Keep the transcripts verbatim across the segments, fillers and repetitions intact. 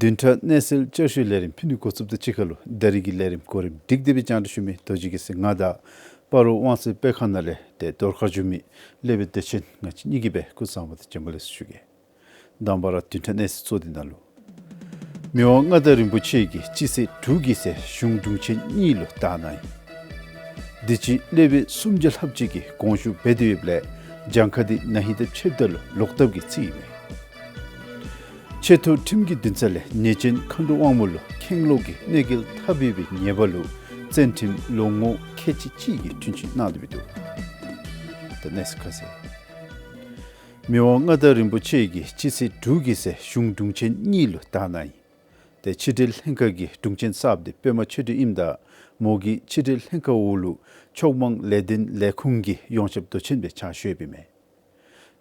བདུན་ཕྲག་གནས་ཚུལ་བསྐྱར་ཞུའི་ལས་རིམ་ཕུལ་ནི་འགོ་བཙུགསཔ་དང་གཅིག་ཁར་ལུ་ད་རིས་ཀྱི་ལས་རིམ་གོ་རིམ་སྒྲིག་སྟེ་སྦེ་རྒྱང་བསྒྲགས་ཞུ་མི་རྡོ་རྗེ་རྒྱལ་མཚན་ང་དང་སྤ་རོ་དབང་གསལ་དཔེ་ཁང་ནང་ལས་ཏེ་བརྡ་ཁ་ཞུ་མི་ལེགས་པའི་བདེ་ཆེན་ང་བཅས་གཉིས་ཀྱིས་སྦེ་སྐུ་གཟུགས་བཟང་པོ་དང་བྱོན་པ་ལེགས་སོ་ཞུ་གེ། དང་པ་ར་བདུན་ཕྲག་གནས་ཚུལ་གཙོ་དོན་ནང་ལུ། མི་དབང་མངའ་བདག་རིན་པོ་ཆེ་གིས་སྤྱི་ཚེས་དྲུག་གི་ཚེ་གཞུང་དྲུང་ཆེན་གཉིས་ལུ་དར་གནང་ཡི། དུས་ཅི་ཀླད་པའི་སུམ་བརྒྱ་ལྷགཔ་ཅིག་གིས་དགོངས་ཞུ་འབད་དེ་ཡོདཔ་ལས་གྱངས་ཁ་འདི་ན་ཧིང་དང་ཕྱདཔ་ད་ལུ་ལོག་ལྟབ་ཀྱིས་བརྩིས་ཡོདཔ་མས། ཆེ་མཐོ་ཁྲིམས་ཀྱི་འདུན་ས་ལས་ཉེས་ཅན་མཁའ་འགྲོ་དབང་མོ་ལུ་ཁེང་ལོག་གི་གནོད་འགེལ་འཐབ་ཡོད་པའི་ཉེས་པ་ལུ་བཙོན་ཁྲིམས་ལོ་ངོ་ཁལ་གཅིག་གཅིག་གི་དྲུང་འཕྱི་གནང་སྟེ་འདུག། ད་གནས་ཚུལ་ཁ་གསལ། མི་དབང་མངའ་བདག་རིན་པོ་ཆེ་གིས་སྤྱི་ཚེས་དྲུག་གི་ཚེ་གཞུང་དྲུང་ཆེན་གཉིས་ལུ་དར་གནང་ཡི། ཏེ་ཕྱི་འབྲེལ་ལྷན་ཁག་གི་དྲུང་ཆེན་གསརཔ་འདི་པདྨ་ཆོས་སྒྲོན་ཨིནམ་ད་མོ་གིས་ཕྱི་འབྲེལ་ལྷན་ཁག་འོག་ལུ་ཕྱོགས་མང་ལས་དོན་ལས་ཁུངས་ཀྱི་ཡོངས་ཁྱབ་མདོ་ཆེན་སྦེ་ཕྱག་ཞུ་ཡོདཔ་ཨིན་མས།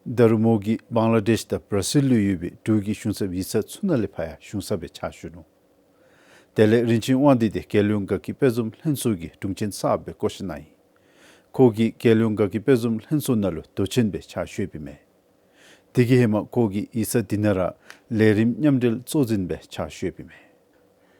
ད་རུང་མོ་གིས་བང་ལ་དེཤ་དང་བར་སིལ་ལུ་ཡོད་པའི་འབྲུག་གི་གཞུང་ཚབ་ཡིག་ཚང་ཚུ་ནང་ལས་ཕར་ཡང་གཞུང་ཚབ་སྦེ་ཕྱག་ཞུ་ནུག། དེ་ལས་རིན་ཆེན་དབང་འདུས་འདི་རྒྱལ་ཡོངས་དགའ་སྐྱིད་དཔལ་འཛོམས་ལྷན་ཚོགས་ཀྱི་དྲུང་ཆེན་གསརཔ་སྦེ་བསྐོ་བཞག་གནང་ཡི། ཁོ་གིས་རྒྱལ་ཡོངས་དགའ་སྐྱིད་དཔལ་འཛོམས་ལྷན་ཚོགས་ནང་ལུ་མདོ་ཆེན་སྦེ་ཕྱག་ཞུ་ཡོདཔ་ཨིན་མས། དེ་གི་ཧེ་མ་ཁོ་གིས་ཡིག་ཚང་འདི་ནང་ར་ལས་རིམ་མཉམ་འབྲེལ་གཙོ་འཛིན་སྦེ་ཕྱག་ཞུ་ཡོདཔ་ཨིན་མས།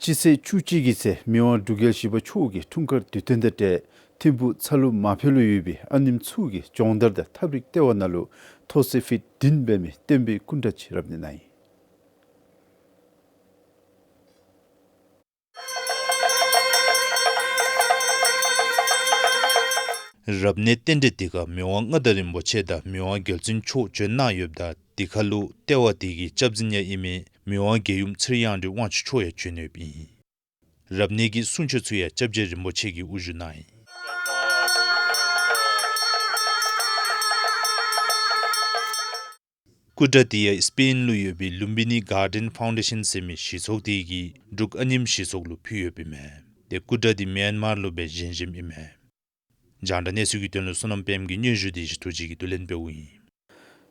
སྤྱི་ཚེས་བཅུ་གཅིག་གི་ཚེ་མི་དབང་འབྲུག་རྒྱལ་བཞི་པ་མཆོག་གི་འཁྲུངས་སྐར་དུས་སྟོན་དང་འབྲེལ་ཐིམ་ཕུག་ཚ་ལུ་མ་ཕེ་ལུ་ཡོད་པའི་ཨ་ནེམོ་ཚུ་གི་སྦྱོང་བརྡར་དང་ཐབས་རིག་ལྟེ་བ་ནང་ལུ་མཐོ་ཚད་ཕིཊ་བདུན་འབད་མི་སྟོན་པའི་སྐུ་འདྲ་ཅིག་རབ་གནས་གནང་ཡི། རབ་གནས་རྟེན་འབྲེལ་འདི་ཁར་མི་དབང་མངའ་བདག་རིན་པོ་ཆེ་དང་མི་དབང་རྒྱལ་བཙུན་མཆོག་བྱོན་གནང་ཡོདཔ་ད་འདི་ཁར་ལུ་ལྟེ་བ་འདི་གི་སྐྱབས་འཛིན་ཡང་ཨིན་མི་མི་དབང་རྒྱལ་ཡུམ་ཚེ་རིང་དབྱངས་སྒྲོན་དབང་ཕྱུག་མཆོག་ཡང་བྱོན་ཡོདཔ་ཨིན། རབ་གནས་ཀྱི་གསུང་ཆོག་ཚུ་ཡང་སྐྱབས་རྗེ་རིན་པོ་ཆེ་གིས་དབུ་བཞུགས་གནང་ཡི། སྐུ་འདྲ་འདི་ཡང་སྤེན་ལུ་ཡོད་པའི་ལུམ་བི་ནི་གར་ཌེན་ཕའུན་ཌེ་ཤཱན་ཟེར་མི་གཞི་ཚོགས་འདི་གིས་འབྲུག་ཨ་ནེམོ་གཞི་ཚོགས་ལུ་ཕུལ་ཡོདཔ་ཨིན་མས། ཏེ་སྐུ་འདྲ་འདི་མེན་མར་ལུ་སྦེ་བཞེངས་བཞེངསམ་ཨིན་མས། རྒྱང་བསྒྲགས་གནས་ཚུལ་གྱི་དོན་ལུ་བསོད་ནམས་དཔལམོ་གིས་སྙན་ཞུ་འདི་ཞུ་དོ་ཅིག་གིས་བསྡུ་ལེན་འབདཝ་ཨིན།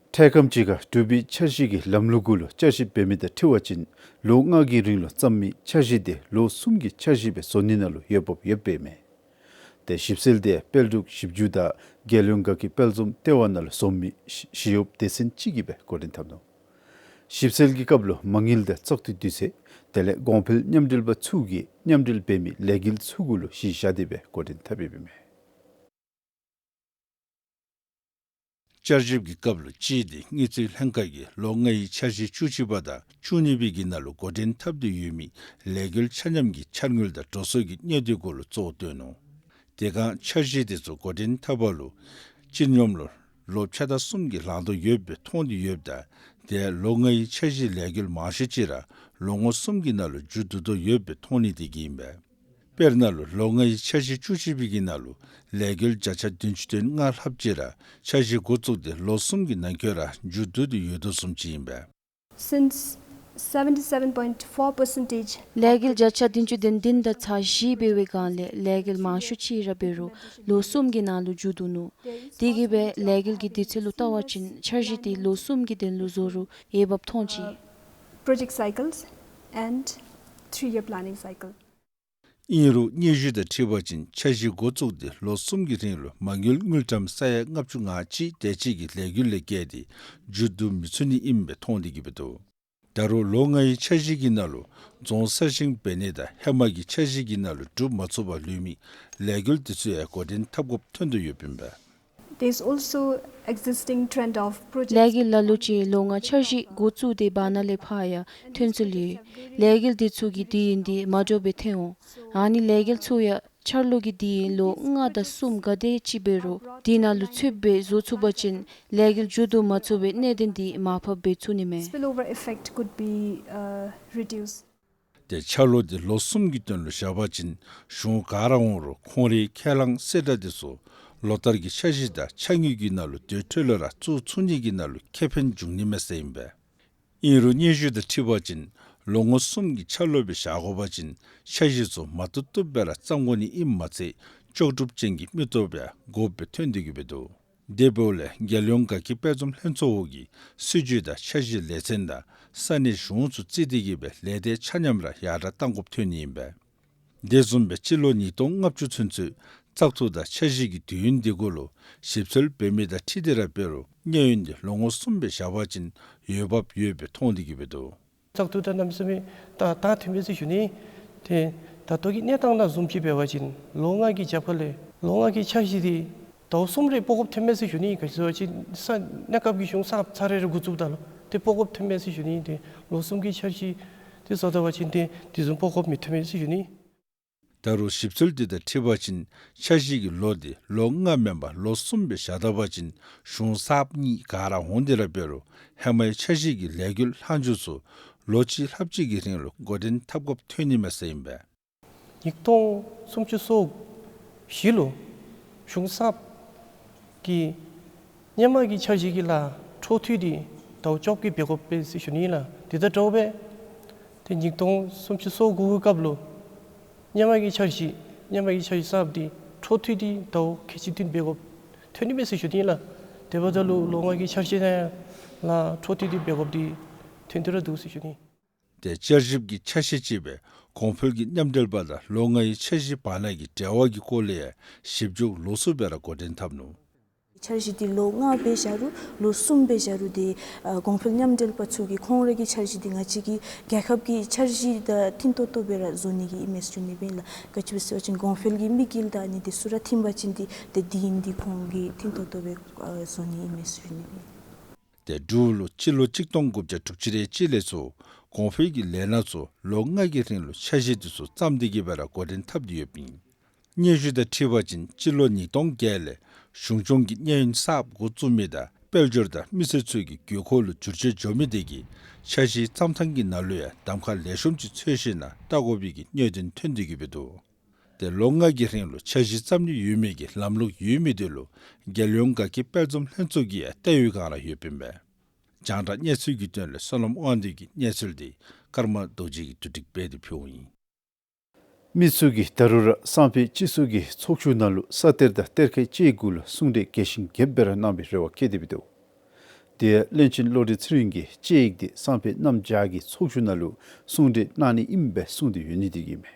འཕྲལ་ཁམས་ཅིག་ཁར་འབྲུག་པའི་འཆར་གཞི་གི་ལམ་ལུགས་གུ་ལུ་བསྐྱར་ཞིབ་འབད་མི་དང་འཁྲིལ་བ་ཅིན་ལོ་ལྔ་གི་རིང་ལུ་བརྩམ་མི་འཆར་གཞི་འདི་ལོ་གསུམ་གྱི་འཆར་གཞི་སྦེ་བཟོ་ནི་ནང་ལུ་འོས་འབབ་ཡོདཔ་ཨིན་མས། ཏེ་ཞིབ་འཚོལ་འདི་དཔལ་འབྲུག་ཞིབ་འཇུག་དང་རྒྱལ་ཡོངས་དགའ་སྐྱིད་དཔལ་འཛོམས་ལྟེ་བ་ནང་ལུ་འཛོམས་མི་ཞི་ཞི་གཡོགཔ་སྡེ་ཚན་ཅིག་གིས་སྦེ་འགོ་འདྲེན་འཐབ་ནུག། ཞིབ་འཚོལ་གྱི་སྐབས་ལུ་མ་དངུལ་དང་བཙག་འཐུའི་དུས་ཚོད་དེ་ལས་གོང་འཕེལ་མཉམ་འབྲེལ་པ་ཚུ་གིས་མཉམ་འབྲེལ་འབད་མི་ལས་འགུལ་ཚུ་གུ་ལུ་གཞི་བཞག་སྟེ་སྦེ་འགོ་འདྲེན་འཐབ་ཡོདཔ་ཨིན་མས། བསྐྱར་ཞིབ་ཀྱི་སྐབས་ལུ་སྤྱི་བདེ་དངུལ་རྩིས་ལྷན་ཁག་གིས་ལོ་ལྔའི་འཆར་གཞི་བཅུ་གཅིག་པ་དང་བཅུ་གཉིས་པའི་གི་ནང་ལུ་འགོ་འདྲེན་འཐབ་སྟེ་ཡོད་མི་ལས་འགུལ་ཆ་མཉམ་གྱི་འཆར་དངུལ་དང་འགྲོ་སོང་གི་གནས་སྡུད་གུ་ལུ་གཙོ་བོ་བཏོན་ནུག། དེ་སྒང་འཆར་གཞི་དེ་ཚུ་འགོ་འདྲེན་འཐབ་པ་ལུ་སྤྱི་སྙོམས་ལུ་ལོ་ཕྱེད་དང་གསུམ་གྱི་ལང་ལོང་ཡོདཔ་སྦེ་མཐོང་སྟེ་ཡོདཔ་ད་ཏེ་ལོ་ལྔའི་འཆར་གཞི་ལས་འགུལ་མང་ཤོས་ཅིག་ར་ལོ་ངོ་གསུམ་གྱི་ནང་ལུ་མཇུག་བསྡུ་དོ་ཡོདཔ་སྦེ་མཐོང་ནི་དེ་གིས་ཨིན་པས། དཔེར་ན་ལུ་ལོ་ལྔའི་འཆར་གཞི་བཅུ་གཅིག་པའི་གི་ནང་ལུ་ལས་འགུལ་བརྒྱ་ཆ་བདུན་ཅུ་དོན་ལྔ་ལྷགཔ་ཅིག་ར་འཆར་གཞི་འགོ་བཙུགས་ཏེ་ལོ་གསུམ་གྱི་ནང་འཁོད་ར་མཇུག་བསྡུ་སྟེ་ཡོད་དོ་བཟུམ་ཅིག་ཨིན་པས། Since seventy-seven point four percentage ལས་འགུལ་བརྒྱ་ཆ་བདུན་ཅུ་དོན་བདུན་དང་ཚག་བཞི་འབད་བའི་སྒང་ལས་ལས་འགུལ་མང་ཤོས་ཅིག་ར་འབད་རུང་ལོ་གསུམ་གྱི་ནང་ལུ་མཇུག་བསྡུ་ནུག། དེ་གིས་སྦེ་ལས་འགུལ་གྱི་དུས་ཚོད་ལུ་བལྟ་བ་ཅིན་འཆར་གཞི་དེ་ལོ་གསུམ་གྱི་དོན་ལུ་བཟོ་རུང་འོས་འབབ་མཐོང་ཅི། Project cycles and three-year planning cycle. ཨིན་རུང་སྙན་ཞུ་དང་འཁྲིལ་བ་ཅིན་འཆར་གཞི་འགོ་བཙུགས་ཏེ་ལོ་གསུམ་གྱི་རིང་ལུ་མ་དངུལ་དངུལ་ཀྲམ་ས་ཡ་ལྔ་བཅུ་ང་གཅིག་དེ་ཅིག་གི་ལས་འགུལ་ལས་བརྒལ་ཏེ་མཇུག་བསྡུ་མི་ཚུགས་ནི་ཨིནམ་སྦེ་མཐོང་སྟེ་གི་སྦེ་འདུག། ད་རུང་ལོ་ལྔའི་འཆར་གཞི་གི་ནང་ལུ་རྫོང་གསར་བཞེངས་འབད་ནི་དང་ཧེ་མ་གི་འཆར་གཞི་གི་ནང་ལུ་འགྲུབ་མ་ཚུགས་པར་ལུས་མི་ལས་འགུལ་དེ་ཚུ་ཡང་འགོ་འདྲེན་འཐབ་དགོཔ་ཐོན་དོ་ཡོདཔ་ཨིན་པས། There's also existing trend of projects. ལས་འགུལ་ལ་ལུ་ཅིག་ལོ་ལྔ་འཆར་གཞི་འགོ་བཙུགས་ཏེ་བར་ན་ལས་ཕར་ཡང་ཐོན་ཚུལ་ཡོད། ལས་འགུལ་དེ་ཚུ་གི་དུས་ཡུན་དེ་མ་འགྱོ་བར་ཐོན་འོང་། ཨ་ནི་ལས་འགུལ་ཚུ་ཡང་འཆར་ལོ་གི་དུས་ཡུན་ལོ་ལྔ་དང་གསུམ་ག་དེ་ཅིག་འབད་རུང་དེ་ནང་ལུ་ཚུདཔ་སྦེ་བཟོ་ཚུགས་པ་ཅིན་ལས་འགུལ་མཇུག་བསྡུ་མ་ཚུགས་པའི་གནད་དོན་དེ་མར་ཕབ་འབད་ཚུགས་ནི་མས། Spillover effect could be, uh, reduced. ཏེ་འཆར་ལོ་དེ་ལོ་གསུམ་གྱི་དོན་ལུ་བཞག་པ་ཅིན་གཞུང་ག་ར་འོང་རུང་ཁོང་རའི་ཁས་བླངས་གསལ་བསྒྲགས་དེ་ཚུ་ལོ་ལྟར་གྱི་འཆར་གཞི་དང་འཆར་དངུལ་གྱི་ནང་ལུ་དེ་འཕྲོ་ལུ་ར་བཙུགས་ཚུགས་ནི་གི་ནང་ལུ་ཁེ་ཕན་འབྱུང་ནི་མས་ཟེར་ཨིན་པས། ཨིན་རུང་སྙན་ཞུ་དང་འཁྲིལ་བ་ཅིན་ལོ་ངོ་གསུམ་གྱི་འཆར་ལོ་སྦེ་བཞག་དགོ་པ་ཅིན་འཆར་གཞི་ཚུ་མ་བཏུབ་བཏུབ་སྦེ་ར་བརྩམ་དགོ་ནི་ཨིནམ་མ་ཚད་ལྕོགས་གྲུབ་ཅན་གྱི་མི་སྟོབས་ཡང་དགོཔ་སྦེ་ཐོན་ཏེ་གི་སྦེ་འདུག། དེ་འབདཝ་ལས་རྒྱལ་ཡོངས་དགའ་སྐྱིད་དཔལ་འཛོམས་ལྷན་ཚོགས་འོག་གི་སྲིད་བྱུས་དང་འཆར་གཞི་ལས་ཚན་དང་ས་གནས་གཞུང་ཚུ་བརྩིས་ཏེ་གི་སྦེ་ལས་སྡེ་ཆ་མཉམ་ར་ཡར་དྲག་གཏང་དགོཔ་ཐོན་ནི་ཨིན་པས། དེ་བཟུམ་སྦེ་སྤྱི་ལོ་ཉིས་སྟོང་ལྔ་བཅུ་ཚུན་ཚོད་བཙག་འཐུ་དང་འཆར་གཞི་གི་དུས་ཡུན་དེ་གུ་ལུ་ཞིབ་འཚོལ་འབད་མི་དང་འཁྲིལ་ཏེ་ར་འབད་རུང་གནས་ཡུན་དེ་ལོ་ངོ་གསུམ་སྦེ་བཞག་པ་ཅིན་འོས་འབབ་ཡོདཔ་སྦེ་མཐོང་སྟེ་གི་སྦེ་འདུག། ལྟག་ཏུ་ད་གནམ་མེད་ས་མེད་ད་ད་ཐོན་མས་ཟེར་ཞུ་ནི། ཏེ་ད་ལྟོ་གི་གནས་སྟངས་ནང་བཟུམ་ཅིག་འབད་བ་ཅིན་ལོ་ལྔ་གི་རྒྱབ་ཁ་ལས་ལོ་ལྔ་གི་འཆར་གཞི་འདི་ཟླཝ་གསུམ་རེ་སྤོ་དགོཔ་ཐོན་མས་ཟེར་ཞུ་ནི། ག་ཅི་ཟེར་བ་ཅིན་ས་གནས་སྐབས་ཀྱི་གཞུང་གསརཔ་ཚར་རེ་རེ་འགོ་བཙུགསཔ་ད་ལུ་ཏེ་སྤོ་དགོཔ་ཐོན་མས་ཟེར་ཞུ་ནི། ཏེ་ལོ་གསུམ་གྱི་འཆར་གཞི་འདི་བཟོ་ད་པ་ཅིན་ཏེ་དེ་བཟུམ་སྤོ་དགོཔ་མི་ཐོན་མས་ཟེར་ཞུ་ནི། ད་རུང་ཞིབ་འཚོལ་འདི་དང་འཁྲིལ་བ་ཅིན་འཆར་གཞི་གི་ལོ་འདི་ལོ་ལྔ་མེན་པར་ལོ་གསུམ་སྦེ་བཞག་ད་པ་ཅིན་གཞུང་གསརཔ་གཉིས་ག་ར་འོང་དེས་ར་འབད་རུང་ཧེ་མའི་འཆར་གཞི་གི་ལས་འགུལ་ལྷག་མཇུག་ཚུ་ལོ་གཅིག་ལྷགཔ་ཅིག་གི་རིང་ལུ་འགོ་འདྲེན་འཐབ་དགོཔ་ཐོན་ནི་མས་ཟེར་ཨིན་པས། ཉིས་སྟོང་སུམ་ཅུ་སོ་བཞི་ལུ་གཞུང་གསརཔ་གི་སྔོན་མ་གི་འཆར་གཞི་གི་ལཱ་འཕྲོ་མཐུད་དེ་ཟླཝ་བཅོ་བརྒྱད་འབད་དགོ་པས་ཟེར་ཞུ་ནི་ལགས། དེ་དང་འདྲཝ་སྦེ་ཏེ་ཉིས་སྟོང་སུམ་ཅུ་སོ་དགུ་གི་སྐབས་ལུ་སྔོན་མ་གི་འཆར་གཞི་སྔོན་མ་གི་འཆར་གཞི་གསརཔ་འདི་འཕྲོ་མཐུད་དེ་ཟླཝ་ཁལ་གཅིག་བདུན་འབད་དགོཔ་ཐོན་ནི་མས་ཟེར་ཞུ་ནི་ལགས། དེ་འབདཝ་ད་ལུ་ལོ་ལྔ་གི་འཆར་གཞི་ནང་ལཱ་འཕྲོ་མཐུད་དེ་འབད་དགོཔ་འདི་ཐོན་ཏེ་ར་འདུག་ཟེར་ཞུ་ནི། ཏེ་བསྐྱར་ཞིབ་ཀྱི་ཆ་ཤས་ཅིག་སྦེ་གོང་འཕེལ་གྱི་མཉམ་འབྲེལ་པ་དང་ལོ་ལྔའི་འཆར་གཞི་བར་ན་གི་འབྲེལ་བ་གི་སྐོར་ལས་ཡང་ཞིབ་འཇུག་ལོགས་སུ་སྦེ་ར་འགོ་འདྲེན་འཐབ་ནུག། འཆར་གཞི་འདི་ལོ་ལྔ་སྦེ་བཞག་རུང་ལོ་གསུམ་སྦེ་བཞག་རུང་ཏེ་ཨ་གོང་འཕེལ་མཉམ་འབྲེལ་པ་ཚུ་གིས་ཁོང་རའི་གི་འཆར་གཞི་འདི་ང་བཅས་ཀྱི་རྒྱལ་ཁབ་ཀྱི་འཆར་གཞི་དང་མཐུན་ཏོག་ཏོ་སྦེ་ར་བཟོ་ནི་གི་ཨིན་མས་ཟེར་ཞུ་ནི་སྦེ་ཨིན་ལགས། ག་ཅི་སྦེ་ཟེར་བ་ཅིན་གོང་འཕེལ་གྱི་དམིགས་ཡུལ་དང་ཨ་ནི་འདི་ཚུ་ར་མཐུན་པ་ཅིན་ཏེ་ཏེ་འདི་ཨིན། འདི་ཁོང་གིས་མཐུན་ཏོག་ཏོ་སྦེ་ཨ་བཟོ་ནི་ཨིན་མས་ཟེར་ཞུ་ནི་སྦེ་ཨིན། ཏེ་འབྲུག་ལུ་སྤྱི་ལོ་གཅིག་སྟོང་དགུ་བརྒྱ་དྲུག་ཅུ་རེ་གཅིག་ལས་ཚུར་གོང་འཕེལ་གྱི་ལས་སྣ་ཚུ་ལོ་ལྔ་གི་རིང་ལུ་འཆར་གཞི་འདི་ཚུ་བརྩམས་ཏེ་གི་སྦེ་ར་འགོ་འདྲེན་འཐབ་སྟེ་ཡོདཔ་ཨིན། སྙན་ཞུ་དང་འཁྲིལ་བ་ཅིན་སྤྱི་ལོ་ཉིས་སྟོང་བརྒྱད་ལས་གཞུང་སྐྱོང་གི་གནས་ཡུན་གསརཔ་འགོ་བཙུགས་མི་དང་དཔལ་འབྱོར་དང་མི་སེར་ཚུ་གི་དགོས་མཁོ་ལུ་བསྒྱུར་བཅོས་འགྱོ་མི་དེ་གིས་འཆར་གཞི་བརྩམ་ཐངས་ཀྱི་ནང་ལུ་ཡང་གདམ་ཁ་ལེགས་ཤོམ་ཅིག་འཚོལ་ཞིནམ་ལས་བལྟ་དགོ་པའི་གི་གནད་དོན་ཐོན་ཏེ་གི་སྦེ་འདུག། ཏེ་ལོ་ལྔ་གི་རིང་ལུ་འཆར་གཞི་བརྩམ་ནི་ཡོད་མེད་ཀྱི་ལམ་ལུགས་ཡོད་མི་དེ་ལུ་རྒྱལ་ཡོངས་དགའ་སྐྱིད་དཔལ་འཛོམས་ལྷན་ཚོགས་ཀྱི་ཡང་ལྟ་བའི་སྒང་ར་ཡོདཔ་ཨིན་པས། རྒྱང་བསྒྲགས་གནས་ཚུལ་གྱི་དོན་ལས་བསོད་ནམས་དབང་འདུས་ཀྱིས་གནས་ཚུལ་འདི་ཀརྨ་རྡོ་རྗེ་གིས་བསྡུ་སྒྲིག་འབད་དེ་ཕུལཝ་ཨིན། མི་ཚུ་གིས་ད་རུང་ར་སང་ཕོད་སྤྱི་ཚོགས་ཀྱི་ཚོགས་བཞུགས་ནང་ལུ་ས་གཏེར་དང་གཏེར་ཁའི་དཔྱད་ཡིག་གུ་ལུ་གསུང་གྲོས་རྒྱས་ཤིང་རྒྱསཔ་སྦེ་ར་གནང་བའི་རེ་བ་བསྐྱེད་དེ་སྦེ་འདུག། དེ་ཡང་བློན་ཆེན་བློ་གྲོས་ཚེ་རིང་གིས་དཔྱད་ཡིག་དེ་སང་ཕོད་གནམ་བྱཱར་གྱི་ཚོགས་བཞུགས་ནང་ལུ་གསུང་གྲོས་གནང་ནི་ཨིནམ་སྦེ་གསུངས་ཏེ་ཡོད་ནི་དེ་གིས་མས།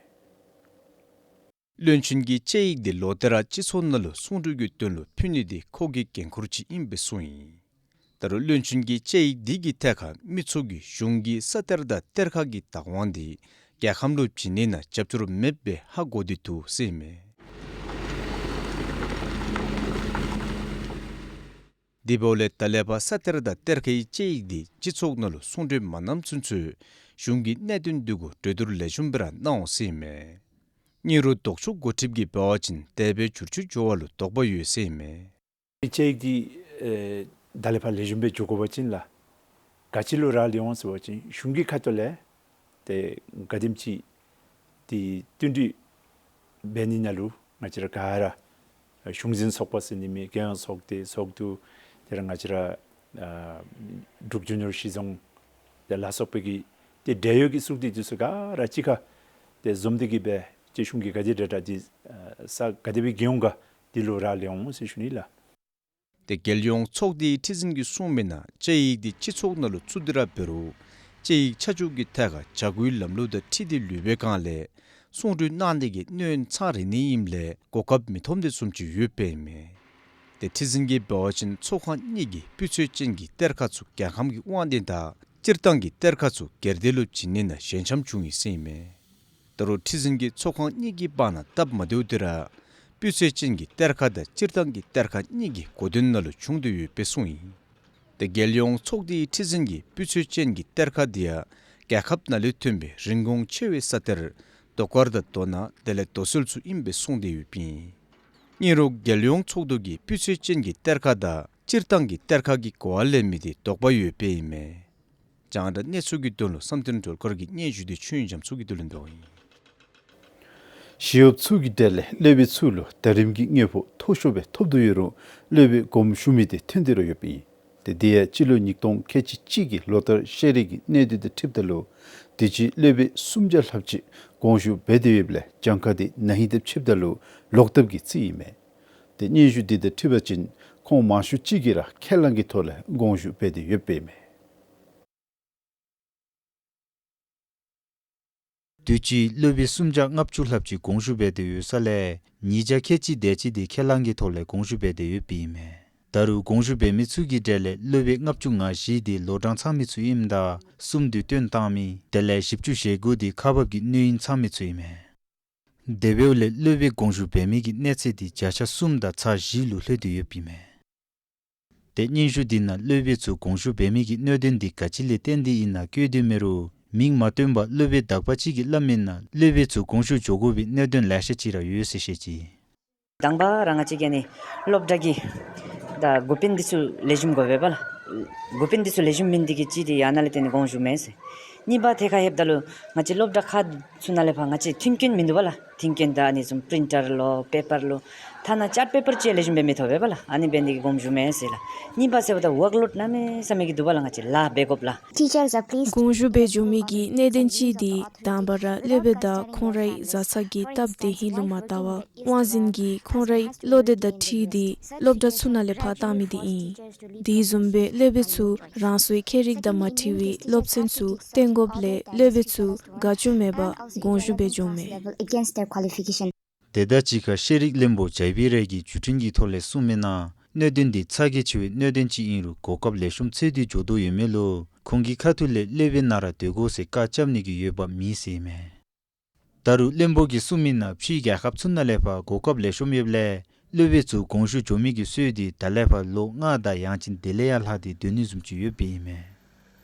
བློན་ཆེན་གྱིས་དཔྱད་ཡིག་དེ་ལོག་སྟེ་ར་སྤྱི་ཚོགས་ནང་ལུ་གསུང་གྲོས་ཀྱི་དོན་ལུ་ཕུལ་ནི་དེ་ཁོ་གི་འགན་ཁུར་ཅིག་ཨིནམ་སྦེ་གསུངས་ཡི། ད་རུང་བློན་ཆེན་གྱིས་དཔྱད་ཡིག་དེ་གི་ཐད་ཁར་མི་ཚུ་གིས་གཞུང་གི་ས་གཏེར་དང་གཏེར་ཁ་གི་བདག་དབང་དེ་རྒྱལ་ཁམས་ལུ་བྱིན་ནི་ནང་རྒྱབ་སྐྱོར་མེདཔ་སྦེ་ཧ་གོ་སྟེ་འདུག་ཟེར་ཨིན་མས། དེ་འབདཝ་ལས་ད་ལས་ཕར་ས་གཏེར་དང་གཏེར་ཁའི་དཔྱད་ཡིག་དེ་སྤྱི་ཚོགས་ནང་ལུ་གསུང་གྲོས་མ་གནངམ་ཚུན་ཚོད་གཞུང་གིས་གནད་དོན་དེ་གུ་གྲོས་བསྡུར་ལེགས་ཤོམ་སྦེ་ར་གནང་འོང་ཟེར་ཨིན་མས། ཨིན་རུང་ལྡོག་ཕྱོགས་འགོ་ཁྲིདཔ་གིས་འབད་བ་ཅིན་དེ་སྦེ་བསྒྱུར་བཅོས་འགྱོ་བ་ལུ་དོགས་པ་ཡོད་ཟེར་ཨིན་མས། དཔྱད་ཡིག་འདི་ཨེ་ད་ལས་ཕར་ལེགས་ཤོམ་སྦེ་འགྱོ་དགོ་པ་ཅིན་ལགས། ག་ཅི་ལུ་རག་ལས་འོང་ཟེར་བ་ཅིན་གཞུང་གི་ཁ་ཐུག་ལས་ཏེ་ག་དེམ་ཅིག་ཏེ་བསྟུན་གྲོས་འབད་ནི་ནང་ལུ་ང་བཅས་ར་ག་ར་གཞུང་འཛིན་ཚོགས་པ་ཟེར་ནི་མེད། རྒྱལ་ཡོངས་ཚོགས་སྡེ་ཚོགས་འདུ་དེ་ར་ང་བཅས་ར་ཨ་འབྲུག་རྒྱུ་ནོར་གཞི་བཟུང་དེ་ལ་སོགས་པའི་གི་ཏེ་འབྲེལ་ཡོད་ཀྱི་ཚོགས་སྡེ་དེ་ཚུ་ག་ར་གཅིག་ཁར་ཏེ་འཛོམས་ཏེ་གི་སྦེ་ཏེ་གཞུང་གིས་ག་དེ་དྲག་དྲག་ཏེ་ཨ་ས་ག་དེ་སྦེ་གི་འོང་ག་དེ་ལུ་རག་ལས་འོང་ཟེར་ཞུ་ནི་ལགས། ཏེ་རྒྱལ་ཡོངས་ཚོགས་སྡེའི་ཁྲི་འཛིན་གྱིས་གསུངས་མི་ནང་དཔྱད་ཡིག་དེ་སྤྱི་ཚོགས་ནང་ལུ་བཙུགས་ཏེ་ར་འབད་རུང་དཔྱད་ཡིག་ཆ་འཇོག་གི་ཐད་ཁར་བྱ་སྒོའི་ལམ་ལུགས་དང་འཁྲིལ་ཏེ་ལུས་པའི་སྒང་ལས་གསུང་གྲོས་གནང་ནི་གི་གནས་ཡུན་ཚང་རན་ནི་ཨིནམ་ལས་གོ་སྐབས་མི་ཐོབ་དེ་བཟུམ་ཅིག་ཡོདཔ་ཨིན་མས། ཏེ་ཁྲི་འཛིན་གྱིས་འབད་བ་ཅིན་ཚོགས་ཁང་གཉིས་ཀྱིས་སྤུས་ཚད་ཅན་གྱི་གཏེར་ཁ་ཚུ་རྒྱལ་ཁམས་ཀྱི་དབང་ལྡན་དང་སྤྱིར་བཏང་གི་གཏེར་ཁ་ཚུ་སྒེར་སྡེ་ལུ་བྱིན་ནི་ནང་ཞན་ཆམ་བྱུང་ཡི་ཟེར་ཨིན་མས། ད་རུང་ཁྲི་འཛིན་གྱིས་ཚོགས་ཁང་གཉིས་ཀྱི་བར་ན་སྟབས་མ་བདེཝ་དེ་ར་སྤུས་ཚད་ཅན་གྱི་གཏེར་ཁ་དང་སྤྱིར་བཏང་གི་གཏེར་ཁ་གཉིས་ཀྱི་གོ་དོན་ནང་ལུ་བྱུང་སྟེ་ཡོདཔ་སྦེ་གསུངས་ཡི། ཏེ་རྒྱལ་ཡོངས་ཚོགས་སྡེའི་ཁྲི་འཛིན་གྱིས་སྤུས་ཚད་ཅན་གྱི་གཏེར་ཁ་དེ་ཡང་རྒྱལ་ཁབ་ནང་ལས་ཐོན་པའི་རིན་གོང་ཆེ་བའི་ས་གཏེར་རྡོ་དཀར་དང་རྡོ་ནག་དེ་ལས་རྡོ་སོལ་ཚུ་ཨིནམ་སྦེ་གསུངས་ཏེ་ཡོདཔ་ཨིན། ཨིན་རུང་རྒྱལ་ཡོངས་ཚོགས་འདུ་གིས་སྤུས་ཚད་ཅན་གྱི་གཏེར་ཁ་དང་སྤྱིར་བཏང་གི་གཏེར་ཁ་གི་གོ་བ་ལེན་མི་དེ་དོགས་པ་ཡོདཔ་ཨིན་མས། རྒྱང་བསྒྲགས་གནས་ཚུལ་གྱི་དོན་ལུ་བསམ་གཏན་སྒྲོལ་དཀར་གྱི་སྙན་ཞུ་དེ་ཆོས་དབྱིངས་རྒྱ་མཚོ་གིས་བསྡུ་ལེན་འབདཝ་ཨིན། ཞི་གཡོགཔ་ཚུ་གི་གྲས་ལས་སློབ་དཔོན་ཚུ་ལུ་ཟླ་རིམ་གྱི་དངོས་པོ་མཐོ་ཤོས་སྦེ་ཐོབ་དོ་ཡོད་རུང་སློབ་དཔོན་དགོངསམ་ཞུ་མི་དེ་ཐོན་ཏེ་ར་ཡོདཔ་ཨིན། ཏེ་དེ་ཡང་སྤྱི་ལོ་ཉིས་སྟོང་ཁལ་གཅིག་གཅིག་གི་ལོ་ལྟར་ཤེས་རིག་གི་གནས་སྡུད་དང་འཁྲིལཝ་ད་ལུ་དུས་ཅི་སློབ་དཔོན་སུམ་བརྒྱ་ལྷགཔ་ཅིག་དགོངས་ཞུ་འབད་དེ་ཡོདཔ་ལས་གྱངས་ཁ་དེ་ན་ཧིང་དང་ཕྱདཔ་ད་ལུ་ལོག་ལྟབ་ཀྱིས་བརྩིཝ་ཨིན་མས། ཏེ་སྙན་ཞུ་དེ་དང་འཁྲིལ་བ་ཅིན་ཁོང་མང་ཤོས་ཅིག་གིས་ར་ཁས་བླངས་ཀྱི་ཐོག་ལས་དགོངས་ཞུ་འབད་དེ་ཡོདཔ་ཨིན་མས། དུས་ཅི་སློབ་དཔོན་སུམ་བརྒྱ་ལྔ་བཅུ་ལྷགཔ་ཅིག་དགོངས་ཞུ་འབད་དེ་ཡོད་ས་ལས་ཉིས་བརྒྱ་ཁལ་གཅིག་དེ་ཅིག་དེ་ཁས་བླངས་ཀྱི་ཐོག་ལས་དགོངས་ཞུ་འབད་དེ་ཡོདཔ་ཨིན་མས། ད་རུང་དགོངས་ཞུ་འབད་མི་ཚུ་གི་གྲས་ལས་སློབ་དཔོན་ལྔ་བཅུ་ང་བཞི་དེ་ལོ་གྲངས་ཚང་མི་ཚུ་ཨིནམ་ད་གསུམ་དེ་བཏོན་བཏང་མི་དེ་ལས་བཞི་བཅུ་ཞེ་དགུ་དེ་ཁག་འབག་གི་གནོད་ཡུན་ཚང་མི་ཚུ་ཨིན་མས། དེ་འབདཝ་ལས་སློབ་དཔོན་དགོངས་ཞུ་འབད་མི་གི་གནས་ཚད་དེ་བརྒྱ་ཆ་གསུམ་དང་ཚག་བཞི་ལུ་ལྷོད་དེ་ཡོདཔ་ཨིན་མས། ཏེ་སྙན་ཞུ་འདི་ནང་སློབ་དཔོན་ཚུ་དགོངས་ཞུ་འབད་མི་གི་གནད་དོན་འདི་ག་ཅི་ལས་བརྟེན་ཏེ་ཨིན་ན་བཀོད་དེ་མེད་རུང་མིང་མ་བཏོན་པར་སློབ་དཔོན་དག་པ་ཅིག་གིས་སླབ་མི་ནང་སློབ་དཔོན་ཚུ་དགོངས་ཞུ་འགྱོ་དགོ་པའི་གནད་དོན་ལེ་ཤ་ཅིག་ར་ཡོད་ཟེར་བཤད་ཅི། དང་པ་ར་ང་བཅས་ཀྱི་ཨ་ནི་སློབ་གྲྭ་གི་ད་འགོ་དཔོན་འདི་ཚུ་ལེགས་ཤོམ་དགོ་པས་པ་ལགས། འགོ་དཔོན་འདི་ཚུ་ལེགས་ཤོམ་མེན་ཏེ་གིས་ཅིག་དེ་ཡང་ན་ལས་བརྟེན་ནི་དགོངས་ཞུ་མེན་ཟེར། གཉིས་པ་ཐད་ཁར་ལྷོདཔ་ད་ལུ་ང་བཅས་སློབ་གྲྭ་ཁག་ཚུ་ནང་ལས་ཕར་ང་བཅས་མཐུན་རྐྱེན་མིན་འདུག་པ་ལགས། མཐུན་རྐྱེན་ད་ཨ་ནི་བཟུམ་པི་རིན་ཊར་ལོ་པེ་པར་ལོ་ཐ་ན་ཅཱཊ་པེ་པར་ཅིག་ལེགས་ཤོམ་སྦེ་མི་ཐོབ་པས་པ་ལགས། ཨ་ནི་འབད་ནི་དེ་གིས་དགོངས་ཞུ་མེན་ཟེར་ལགས། གཉིས་པ་ཟེརཝ་ད་ཝརཀ་ལོཌ་གནམ་མེད་ས་མེད་ཀྱི་འདུག་པ་ལགས། ང་བཅས་ལཱ་འབད་དགོཔ་ལགས། Teachers are pleased. དགོངས་ཞུ་འབད་འགྱོ་མི་གི་གནད་དོན་ཅིག་དེ་དང་པ་ར་སློབ་དཔོན་དང་ཁོང་རའི་བཟའ་ཚང་གི་སྟབས་བདེ་ཧིང་ལུ་མ་བལྟ་བར་དབང་འཛིན་གྱིས་ཁོང་རའི་བློ་འདོད་དང་འཁྲིལ་ཏེ་སློབ་གྲྭ་ཚུ་ནང་ལས་ཕར་བཏང་མི་དེ་ཨིན། དེ་བཟུམ་སྦེ་སློབ་དཔོན་ཚུ་རང་སོའི་ཁྱད་རིག་དང་མ་འཁྲིལ་བའི་སློབ་ཚན་ཚུ་སྟོན་དགོཔ་ལས་སློབ་དཔོན་ཚུ་དགའ་སྐྱོ་མེད་པར་དགོངས་ཞུ་འབད་འགྱོཝ་མས། Against their qualification. དེ་དང་གཅིག་ཁར་ཤེས་རིག་བློན་པོ་ཇཱི་བི་རེ་གིས་བརྒྱུད་འཕྲིན་གྱི་ཐོག་ལས་གསུངས་མི་ནང་གནད་དོན་འདི་ཚ་གྱང་ཆེ་བའི་གནད་དོན་ཅིག་ཨིན་རུང་གོ་སྐབས་ལེགས་ཤོམ་འཚོལ་ཏེ་འགྱོ་དོ་ཡོད་མི་ལུ་ཁོང་གི་ཁ་ཐུག་ལས་སློབ་དཔོན་ནང་ར་སྡོད་དགོ་ཟེར་བཀའ་རྐྱབ་ནི་གི་འོས་འབབ་མེད་ཟེར་ཨིན་མས། ད་རུང་བློན་པོ་གིས་གསུངས་མི་ནང་ཕྱིའི་རྒྱལ་ཁབ་ཚུ་ནང་ལས་ཕར་གོ་སྐབས་ལེགས་ཤོམ་ཡོདཔ་ལས་སློབ་དཔོན་ཚུ་དགོངས་ཞུ་འགྱོ་མི་གི་སྲོལ་འདི་ད་ལས་ཕར་ལོ་ལྔ་དང་ཡང་ཅིན་དེ་ལས་ཡང་ལྷག་སྟེ་སྡོད་ནི་བཟུམ་ཅིག་ཡོདཔ་ཨིན་མས།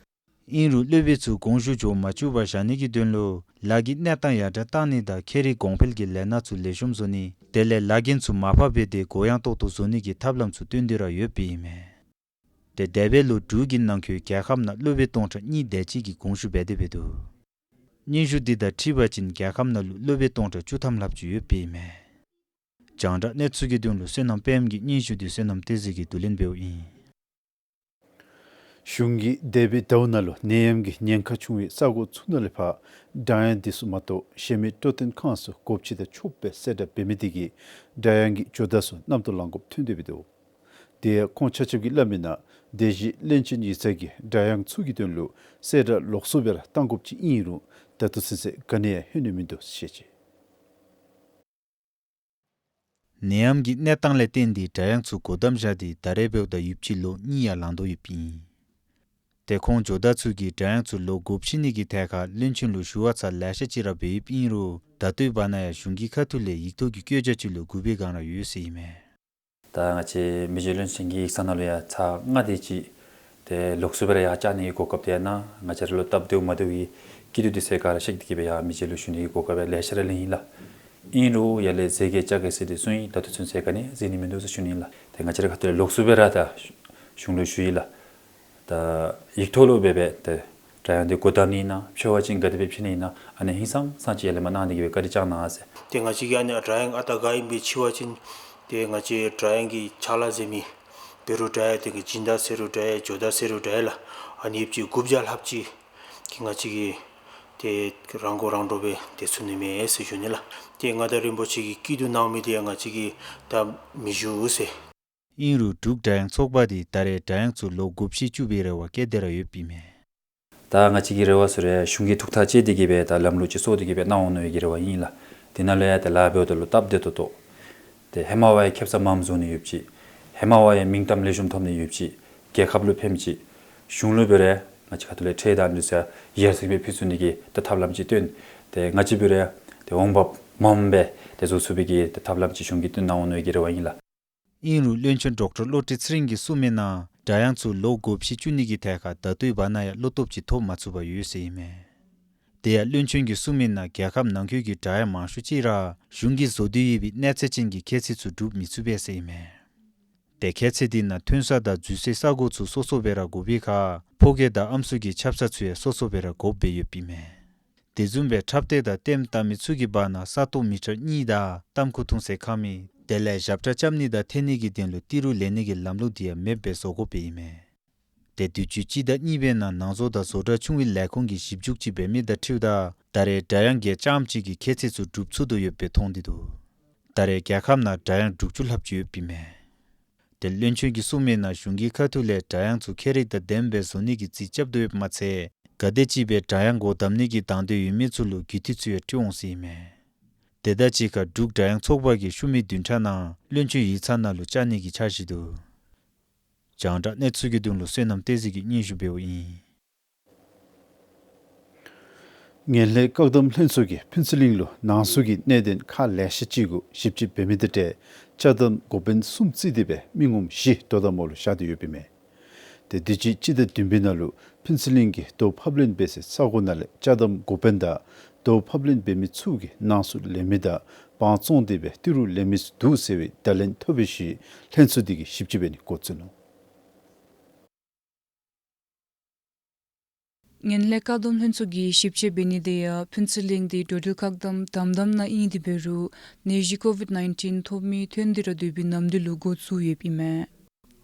ཨིན་རུང་སློབ་དཔོན་ཚུ་དགོངས་ཞུ་འགྱོ་མ་བཅུག་པར་བཞག་ནི་གི་དོན་ལུ་ལཱ་གི་གནས་སྟངས་ཡར་དྲགས་བཏང་ནི་དང་ཁྱད་རིག་གོང་འཕེལ་གྱི་ལས་སྣ་ཚུ་ལེགས་ཤོམ་བཟོ་ནི་དེ་ལས་ལཱ་འགན་ཚུ་མར་ཕབ་འབད་དེ་གུ་ཡངས་ཏོག་ཏོ་བཟོ་ནི་གི་ཐབས་ལམ་ཚུ་བཏོན་ཏེ་ར་ཡོདཔ་ཨིན་མས། ཏེ་དེ་འབདཝ་ལུ་འབྲུག་གི་ནང་འཁོད་རྒྱལ་ཁབ་ནང་སློབ་དཔོན་སྟོང་ཕྲག་གཉིས་དེ་ཅིག་གིས་དགོངས་ཞུ་འབད་དེ་འབད་དོ། སྙན་ཞུ་འདི་དང་འཁྲིལ་བ་ཅིན་རྒྱལ་ཁབ་ནང་ལུ་སློབ་དཔོན་སྟོང་ཕྲག་བཅུ་ཐམ་ལྷགཔ་ཅིག་ཡོདཔ་ཨིན་མས། རྒྱང་བསྒྲགས་གནས་ཚུལ་གྱི་དོན་ལུ་བསོད་ནམས་དཔལམོ་གི་སྙན་ཞུ་འདི་བསོད་ནམས་བསྟན་འཛིན་གྱིས་བསྡུ་ལེན་འབདཝ་ཨིན། གཞུང་གིས་འདས་པའི་ཟླཝ་ནང་ལུ་ནད་ཡམས་ཀྱི་ཉེན་ཁ་ཆུང་བའི་ས་གོ་ཚུ་ནང་ལས་ཕར་སྒྲ་དབྱངས་འདི་ཚུ་མ་གཏོགས་གཞན་མི་འཕྲོད་བསྟེན་ཁང་ཚུ་སྒོ་ཕྱེ་དང་ཕྱོགས་སྦེ་གསལ་བསྒྲགས་འབད་མི་དེ་གིས་སྒྲ་དབྱངས་ཀྱི་ཇོ་བདག་ཚུ་རྣམ་རྟོག་ལང་དགོཔ་ཐོན་ཏེ་འབད་དོ། དེ་ཡང་ཁོང་ཆ་ཁྱབ་ཀྱིས་སླབ་མི་ནང་སྡེ་བཞི་བློན་ཆེན་ཡིག་ཚང་གིས་སྒྲ་དབྱངས་ཚུ་གི་དོན་ལུ་གསལ་བསྒྲགས་ལོགས་སུ་སྦེ་ར་བཏང་དགོཔ་ཅིག་ཨིན་རུང་ད་ལྟོ་ཚུན་ཚོད་ག་ནི་ཡང་ལྷོད་ནི་མིན་འདུག་ཟེར་བཤད་ཅི། ནད་ཡམས་ཀྱི་གནས་སྟངས་ལས་བརྟེན་ཏེ་སྒྲ་དབྱངས་ཚུ་སྒོ་བསྡམས་བཞག་སྟེ་ད་རེས་འབདཝ་ད་ཡུདཔ་ཅིག་ལོ་གཉིས་ཡང་ལང་དོ་ཡོདཔ་ཨིན། ཏེ་ཁོང་ཇོ་བདག་ཚུ་གིས་སྒྲ་དབྱངས་ཚུ་ལོག་སྒོ་ཕྱེ་ནི་གི་ཐད་ཁར་བློན་ཆེན་ལུ་ཞུ་བ་ཚར་ལེ་ཤ་ཅིག་ར་འབད་ཡོདཔ་ཨིན་རུང་ད་ལྟོའི་བར་ན་ཡང་གཞུང་གི་ཁ་ཐུག་ལས་ཡིག་ཐོག་གི་བཀོད་རྒྱ་ཅིག་ལུ་གུས་པའི་སྒང་ར་ཡོད་ཟེར་ཨིན་མས། ད་ང་བཅས་མི་རྗེ་བློན་ཆེན་གྱི་ཡིག་ཚང་ནང་ལུ་ཡང་ཚར་ལྔ་དེ་ཅིག་ཏེ་ལོགས་སུ་སྦེ་ར་ཡར་བཅར་ནི་གི་གོ་སྐབས་དེ་ཡང་གནང་། ང་བཅས་ར་ལུ་སྟབས་བདེཝ་མ་བདེཝ་གི་སྐྱིད་སྡུག་དེ་ཚུ་ག་ར་བཤད་དེ་གིས་སྦེ་ཡང་མི་རྗེ་ལུ་ཞུ་ནི་གི་གོ་སྐབས་ཡང་ལེ་ཤ་ར་ལེན་ཡི་ལགས། ཨིན་རུང་ཡར་ལས་མཛད་དགེ་བཅར་དགེ་ཟེར་དེ་ཚུ་ཨིན་ད་ལྟོ་ཚུན་ཚོད་ག་ནི་ཡང་མཛད་ནི་མིན་འདུག་ཟེར་ཞུ་ནི་ཨིན་ལགས། ཏེ་ང་བཅས་ར་ཁ་ཐུག་ལས་ལོགས་སུ་སྦེ་ར་ད་གཞུང་ལུ་ཞུ་ཡི་ལགས། ད་ཡིག་ཐོག་ལུ་སྦེ་སྦེ་ཏེ་སྒྲ་དབྱངས་འདི་སྒོ་བསྡམ་ནི་ཨིན་ན་ཕྱེ་བ་ཅིན་ག་དེ་སྦེ་ཕྱེ་ནི་ཨིན་ན་ཨ་ནི་ཧིང་སངས་ས་ཅིག་ཡར་ལས་མར་གནང་སྟེ་གིས་སྦེ་བཀའ་དྲིན་བསྐྱང་གནང་ཟེར། ཏེ་ང་བཅས་ཀྱི་ཨ་ནི་སྒྲ་དབྱངས་ཨ་རྟག་ག་ཨིན་པའི་ཕྱེ་བ་ཅིན་ཏེ་ང་བཅས་སྒྲ་དབྱངས་ཀྱི་ཕྱག་ལཱ་མཛད་མི་འབད་རུང་འདྲ་ཡ་དེ་གི་སྦྱིན་བདག་ཟེར་རུང་འདྲ་ཡ་ཇོ་བདག་ཟེར་རུང་འདྲ་ཡ་ལགས། ཨ་ནི་ཡོདཔ་ཅིག་དགུ་བརྒྱ་ལྷགཔ་ཅིག་གིས་ང་བཅས་ཀྱི་ཏེ་རང་མགོ་རང་འདྲོངས་སྦེ་སྡོད་ཚུགས་ནི་མས་ཟེར་ཞུ་ནི་ལགས། ཏེ་མངའ་བདག་རིན་པོ་ཆེ་གིས་སྐྱིད་སྡུག་གནང་མི་དེ་ཡང་ང་བཅས་ཀྱིས་ད་མི་ཞུ་ཟེར། ཨིན་རུང་འབྲུག་སྒྲ་དབྱངས་ཚོགས་པ་དེ་ད་རེས་སྒྲ་དབྱངས་ཚུ་ལོག་སྒོ་ཕྱེ་བཅུག་པའི་རེ་བ་བསྐྱེད་དེ་ར་ཡོདཔ་ཨིན་མས། ད་ང་བཅས་ཀྱི་རེ་བ་ཚུ་ར་གཞུང་གིས་ཐུགས་ཐག་བཅད་དེ་གིས་སྦེ་ད་ལམ་ལུགས་ཅིག་བཟོ་སྟེ་གིས་སྦེ་གནང་འོང་མནོ་བའི་གི་རེ་བ་ཨིན་ལགས། དེ་ནང་ལུ་ཡང་ཏེ་ལཱ་འབདཝ་ད་ལུ་སྟབས་བདེ་ཏོག་ཏོ། ཏེ་ཧེ་མ་བ་ཡང་ཁེ་སང་མངམ་བཟོ་ནི་ཡོདཔ་ཅིག། ཧེ་མ་བ་ཡང་མིང་གཏམ་ལེགས་ཤོམ་ཐོབ་ནི་ཡོདཔ་ཅིག། རྒྱལ་ཁབ་ལུ་ཕནམ་ཅིག། གཞུང་ལུ་འབད་རུང་ང་བཅས་ཁ་ཐུག་ལས་ཁྲལ་དང་འདི་ཚུ་ཡར་སེང་སྦེ་ཕུལ་ཚུགས་ནི་གི་ཏེ་ཐབས་ལམ་ཅིག་སྟོན། ཏེ་ང་བཅས་འབད་རུང་ཏེ་འོང་འབབ་མངམ་སྦེ་ཏེ་བཟོ་ཚུགས་པའི་གི་ཏེ་ཐབས་ལམ་ཅིག་གཞུང་གིས་སྟོན་གནང་འོང་མནོ་བའི་གི་རེ་བ་ཨིན་ལགས། ཨིན་རུང་བློན་ཆེན་ཌོག་ཊར་བློ་གྲོས་ཚེ་རིང་གིས་གསུངས་མི་ནང་སྒྲ་དབྱངས་ཚུ་ལོག་སྒོ་ཕྱེ་བཅུག་ནི་གི་ཐད་ཁར་ད་ལྟོའི་བར་ན་ཡང་བློ་སྟོབས་ཅིག་ཐོབ་མ་ཚུགས་པར་ཡོད་ཟེར་ཨིན་མས། དེ་ཡང་བློན་ཆེན་གྱིས་གསུངས་མི་ནང་རྒྱལ་ཁབ་ནང་འཁོད་ཀྱི་སྒྲ་དབྱངས་མང་ཤོས་ཅིག་ར་གཞུང་གིས་བཟོ་སྟེ་ཡོད་པའི་གནས་ཚད་ཅན་གྱི་ཁྱད་ཚད་ཚུ་སྒྲུབ་མི་ཚུགས་པས་ཟེར་ཨིན་མས། ཏེ་ཁྱད་ཚད་དེ་ནང་ཐོན་ས་དང་འཛུལ་སའི་ས་གོ་ཚུ་སོ་སོ་སྦེ་ར་དགོ་པའི་ཁར་ཕོ་སྐྱེས་དང་ཨམ་སྲུ་གི་ཆབ་གསང་ཚུ་ཡང་སོ་སོ་སྦེ་ར་དགོཔ་སྦེ་ཡོདཔ་ཨིན་མས། དེ་བཟུམ་སྦེ་འཁྲབ་སྟོན་དང་ལྟདམོ་བལྟ་མི་ཚུ་གི་བར་ན་ས་སྟོང་མི་ཊར་གཉིས་དང་ལྟདམོ་ཁུ་ཐུང་ཟེར་ཁ་མི་དེ་ལས་ཞབས་ཁྲ་རྐྱབ་ནི་དང་འཐེན་ནི་གི་དོན་ལུ་ཏི་རུ་ལེན་ནི་གི་ལམ་ལུགས་དེ་ཡང་མེདཔ་སྦེ་བཟོ་དགོཔ་ཨིན་མས། ཏེ་དུས་ཅི་སྤྱི་ཟླ་གཉིས་པའི་ནང་ནང་བཟོ་དང་བཟོ་གྲྭ་ཆུང་བའི་ལས་ཁུངས་ཀྱིས་ཞིབ་འཇུག་ཅིག་འབད་མི་དང་འཁྲིལཝ་ད་ད་རེས་སྒྲ་དབྱངས་བརྒྱད་རྐྱངམ་ཅིག་གི་ཁྱད་ཚད་ཚུ་སྒྲུབ་ཚུགས་དོ་ཡོདཔ་སྦེ་མཐོང་སྟེ་འདུག། ད་རེས་རྒྱལ་ཁབ་ནང་སྒྲ་དབྱངས་དྲུག་ཅུ་ལྷགཔ་ཅིག་ཡོདཔ་ཨིན་མས། ཏེ་བློན་ཆེན་གྱིས་གསུངས་མི་ནང་གཞུང་གི་ཁ་ཐུག་ལས་སྒྲ་དབྱངས་ཚུ་ཁྱད་རིག་དང་ལྡནམ་སྦེ་བཟོ་ནི་གི་རྩིས་རྐྱབ་དོ་ཡོདཔ་མ་ཚད་ག་དེ་ཅིག་སྦེ་སྒྲ་དབྱངས་སྒོ་བསྡམ་ནི་གི་དང་འདོད་ཡོད་མི་ཚུ་ལུ་རྒྱུད་འཐུས་ཚུ་ཡང་དྲི་འོང་ཟེར་ཨིན་མས། དེ་དང་གཅིག་ཁར་འབྲུག་སྒྲ་དབྱངས་ཚོགས་པ་གིས་ཤུལ་མའི་བདུན་ཕྲག་ནང་བློན་ཆེན་ཡིག་ཚང་ནང་ལུ་བཅར་ནི་གི་འཆར་གཞི་འདུག། རྒྱང་བསྒྲགས་གནས་ཚུལ་གྱི་དོན་ལུ་བསོད་ནམས་བསྟན་འཛིན་གྱིས་སྙན་ཞུ་འབདཝ་ཨིན། ངན་ལྷད་བཀག་སྡོམ་ལྷན་ཚོགས་ཀྱིས་ཕུན་ཚོགས་གླིང་ལུ་ནང་གསུག་གི་གནད་དོན་ཁག་ལེ་ཤ་ཅིག་གུ་ཞིབ་དཔྱད་འབད་མི་དང་འབྲེལ་དཔྱད་གཏམ་འགོ་དཔོན་གསུམ་བརྩིས་ཏེ་སྦེ་མི་ངོམ་བཞི་དོ་དམ་འོག་ལུ་བཞག་སྟེ་ཡོདཔ་ཨིན་མས། ཏེ་དུས་ཅི་སྤྱི་ཟླ་བདུན་པའི་ནང་ལུ་ཕུན་ཚོགས་གླིང་གི་རྡོ་ཕབ་ལེན་འབད་སའི་ས་གོ་ནང་ལས་དཔྱད་གཏམ་འགོ་དཔོན་དང་རྡོ་ཕབ་ལེན་འབད་མི་ཚུ་གིས་ནང་གསུག་ལེན་མི་དང་དབང་བཙོང་སྟེ་སྦེ་ཏི་རུ་ལེན་མི་ཚུ་འདུག་ཟེར་བའི་བརྡ་ལན་ཐོབ་པའི་ཤུལ་ལྷན་ཚོགས་འདི་གིས་ཞིབ་དཔྱད་འབད་ནི་འགོ་བཙུགས་ནུག། ངན་ལྷད་བཀག་སྡོམ་ལྷན་ཚོགས་ཀྱིས་ཞིབ་དཔྱད་འབད་ནི་དེ་ཡང་ཕུན་ཚོགས་གླིང་འདི་འགྲོ་འགྲུལ་བཀག་དམ་དམ་དམ་ནང་ཨིན་དེ་འབད་རུང་ནད་གཞི་ཀོ་ཝིཌ་ནའིན་ཊིན་ཐོབ་མི་ཐོན་ཏེ་ར་སྡོད་པའི་ནམ་དུས་ལུ་འགོ་བཙུགས་ཡོདཔ་ཨིན་མས།